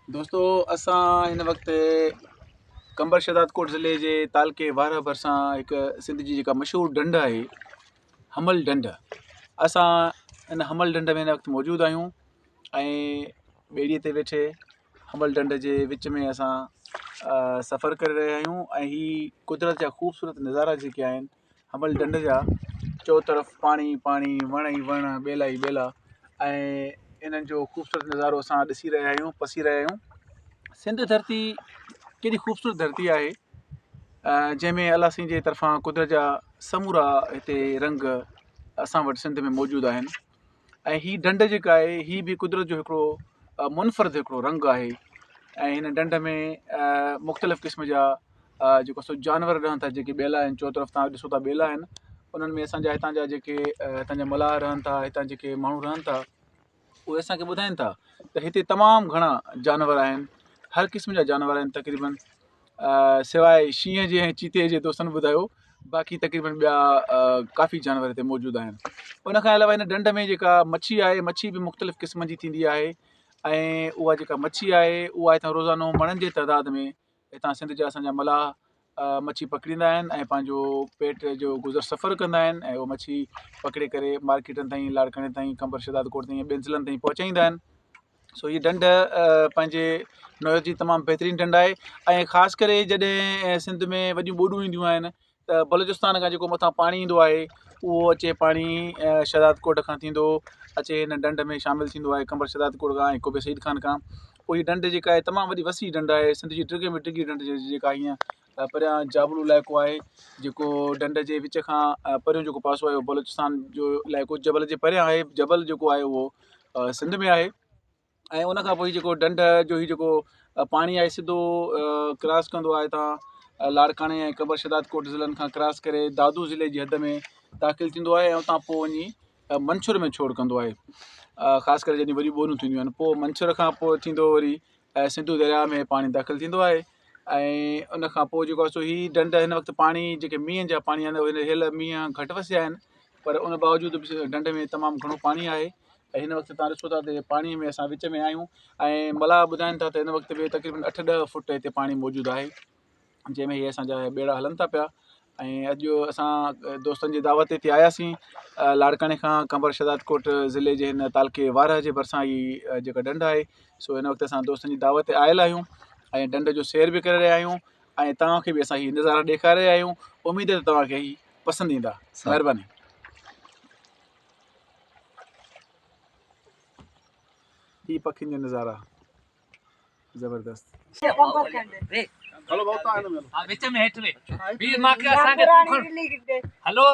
دوستو اسان هن وقت قمبر شهدادڪوٽ ضلعي جي تعلقي وارهه ڀرسان هڪ سنڌ جي جيڪا مشهور ڍنڍ آهي حمل ڍنڍ اسان ان حمل ڍنڍ ۾ هن وقت موجود آهيون ۽ ٻيڙي تي ويٺي حمل ڍنڍ جي وچ ۾ اسان سفر ڪري رهيا آهيون ۽ هي قدرت جا خوبصورت نظارا جيڪي آهن حمل ڍنڍ جا چوطرف پاڻي ئي پاڻي، وڻ ئي وڻ، ٻيلا ئي ٻيلا ۽ انهن جو خوبصورت نظارو اسان ڏسي رهيا آهيون پسي رهيا آهيون سنڌ ڌرتي ڪيڏي خوبصورت ڌرتي آهي جنهن ۾ الله سائين جي طرفان قدرت جا سمورا هتي رنگ اسان وٽ سنڌ ۾ موجود آهن ۽ هي ڍنڍ جيڪا آهي هي به قدرت جو هڪڙو منفرد هڪڙو رنگ آهي ۽ هن ڍنڍ ۾ مختلف قسم جا جيڪو سو جانور رهن ٿا جيڪي ٻيلا آهن چوطرف تان ڏسو ٿا ٻيلا آهن انهن ۾ اسانجا هتان جا جيڪي هتان جا ملاح رهن ٿا هتان جيڪي ماڻهو رهن ٿا اهي اسانکي ٻڌائين ٿا ته هتي تمام گهڻا جانور آهن هر قسم جا جانور آهن تقريبن سواء شينهن جي ۽ چيتي جي دوستن ٻڌايو باقي تقريبن ٻيا ڪافي جانور هتي موجود آهن ان کان علاوه هن ڍنڍ ۾ جيڪا مڇي آهي مڇي به مختلف قسم جي ٿيندي آهي ۽ اها جيڪا مڇي آهي اها هتان روزانو مڻن جي تعداد ۾ هتان سنڌ جا اسانجا ملاح مڇي پڪڙيندا آهن ۽ پنهنجو پيٽ جو گذر سفر ڪندا آهن ۽ اهو مڇي پڪڙي ڪري مارڪيٽن تائين لاڙڪاڻي تائين قمبر شهداد ڪوٽ تائين ٻين ضلعن تائين پهچائيندا آهن سو هي ڍنڍ پنهنجي نوعيت جي تمام بهترين ڍنڍ آهي ۽ خاص ڪري جڏهن سنڌ ۾ وڏيون ٻوڏون اينديون آهن ته بلوچستان کان جيڪو مٿان پاڻي ايندو آهي اهو اچي پاڻي شهداد ڪوٽ کان ٿيندو اچي هن ڍنڍ ۾ شامل ٿيندو آهي قمبر شهداد ڪوٽ کان ۽ قبي سعيد خان کان پوء هي ڍنڍ جيڪا آهي تمام وڏي وسيع ڍنڍ آهي سنڌ جي ڊگهي ۾ ڊگهي ڍنڍ جيڪا هيئن پريان جابلو علائقو آهي جيڪو ڍنڍ جي وچ کان پريون جيڪو پاسو آهي اهو بلوچستان جو علائقو جبل جي پريان آهي جبل جيڪو آهي اهو سنڌ ۾ آهي ۽ ان کان پوء جيڪو ڍنڍ جو هي جيڪو پاڻي آهي سڌو ڪراس ڪندو آهي هتان لاڙڪاڻي ۽ قمبر شهداد ڪوٽ ضلعن کان ڪراس ڪري دادو ضلعي جي حد ۾ داخل ٿيندو آهي ۽ اتان پوء وڃي منڇر ۾ ڇوڙ ڪندو آهي خاص ڪري جڏهن وڏيون ٻوڏون ٿينديون آهن پوء منڇر کان پوء ٿيندو وري ۽ سنڌو درياء ۾ پاڻي داخل ٿيندو آهي ۽ ان کان پوء جيڪو آهي سو هي ڍنڍ هن وقت پاڻي جيڪي مينهن جا پاڻي آهن اهي هيل مينهن گهٽ وسيا آهن پر ان باوجود به ڍنڍ ۾ تمام گهڻو پاڻي آهي ۽ هن وقت توهان ڏسو ٿا ته پاڻي ۾ اسان وچ ۾ آهيون ۽ ملاح ٻڌائين ٿا ته هن وقت به تقريبن اٺ ڏهه فوٽ هتي پاڻي موجود آهي جنهن ۾ هي اسان جا ٻيڙا هلن ٿا پيا ۽ اڄ اسان دوستن جي دعوت تي آياسين لاڙڪاڻي کان قمبر شهداد ڪوٽ ضلعي جي هن تعلقي وارهه جي ڀرسان هي جيڪا ڍنڍ آهي سو هن وقت اسان دوستن جي دعوت تي آيل آهيون ۽ ڍنڍ جو سير به ڪري رهيا آهيون ۽ توهان کي به اسان هي نظارا ڏيکاري رهيا آهيون اميد ته توهان کي هي پسند ايندا مهرباني هي پکين جا نظارا زبردست. وچ ۾ هيٺ وي بي ماکي اسان کي تون کڻ هلو